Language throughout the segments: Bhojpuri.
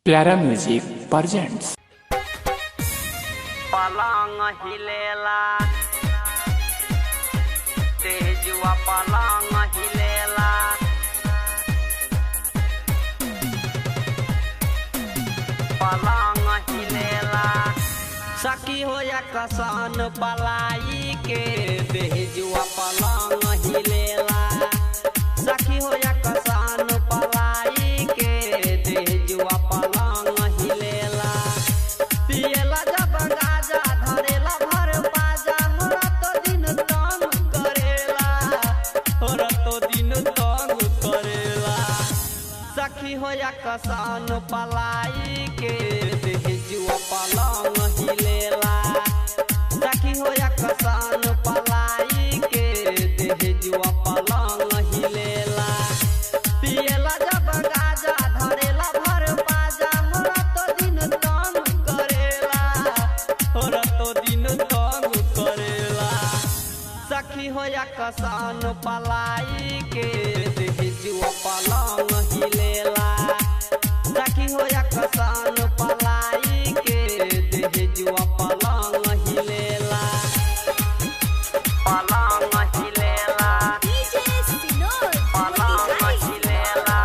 प्यारा म्यूजिक प्रेजेंट्स। पलंग हिलेला तेजुआ, पलंग हिलेला, पलंग हिलेला। सखी हो या कसन पलाई के तेजुआ पलंग हिलेला। सखी हो या कसन पलाई के तेजुआ पलंग हिलेला। पियला जब गाजा धरेला भर पाजा, हो रातो दिन तंग करेला, हो रातो दिन तंग करेला। सखी हो या कसन पलाई के देहजुआ पलंग हिलेला। सखी हो या कसन पलाई के देहजुआ पलंग हिलेला। पियला जब गाजा धरेला भर पाजा, हो रातो दिन तंग करेला, हो रातो दिन तंग करेला। सखी हो या कसन पलाई के देहजुआ पलंग हिलेला। सखी हो या कसन पलाई के देहजुआ पलंग हिलेला। पलंग हिलेला, DJ Sinor, पलंग हिलेला।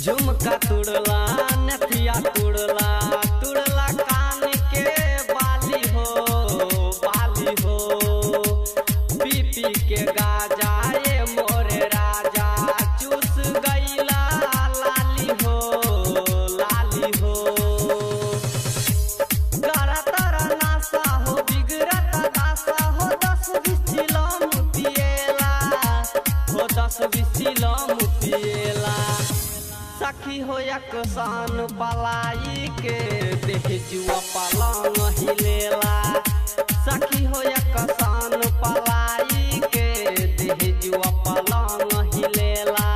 झुमका तुड़ला नथिया तुड़ला, तुड़ला कान के बाली हो, बाली हो। पी पी के गाजा ये मोरे राजा, चूस गईला लाली हो, लाली हो। गरा तारा नासा हो बिगड़ता दासा हो, 10-20 चिलम पिएला, हो 10-20 चिलम पिएला। सखी हो या कसान पलाई के देहजुआ पलंग हिलेला। सखी हो या कसान पलाई के देहजुआ पलंग हिलेला।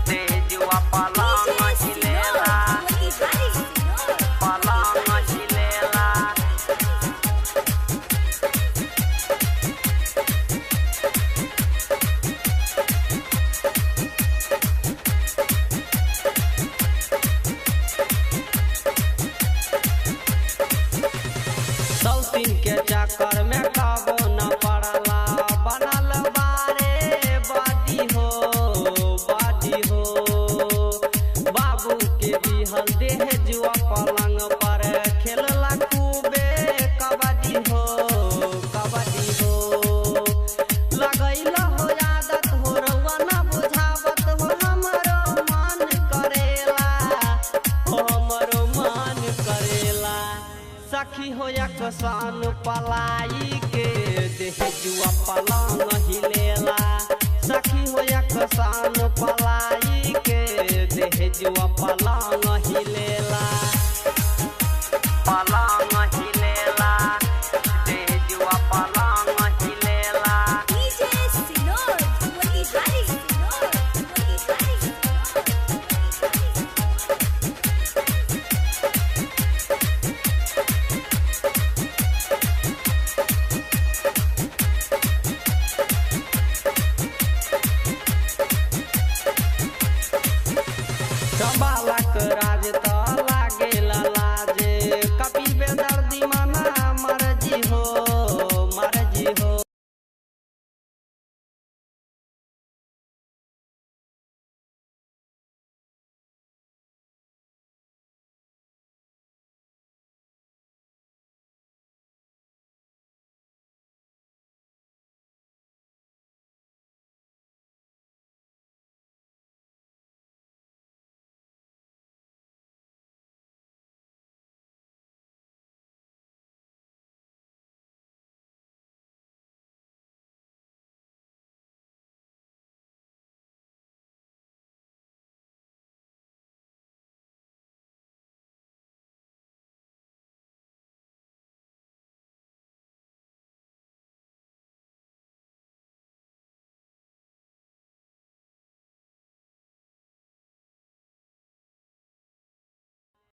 तेजुआ पलंग DJ Sinor, हिलेला, पलंग हिलेला। सौतीन के चक्कर में काबो न पड़ला, बनल बारे बादी हो, बादी हो। बाबू के दिहल देह जुआ पलंग पर, खेलला खूबे कबड्डी हो, कबड्डी हो। लगैला हो आदत हो रउआ न बुझावत हो, हमरो मन करेला, हो हमरो मन करेला। सखी हो या कसान पलाई के देहजुआ पलंग हिलेला। सखी हो या कसान पलाई के देहजुआ पलंग हिलेला। पलंग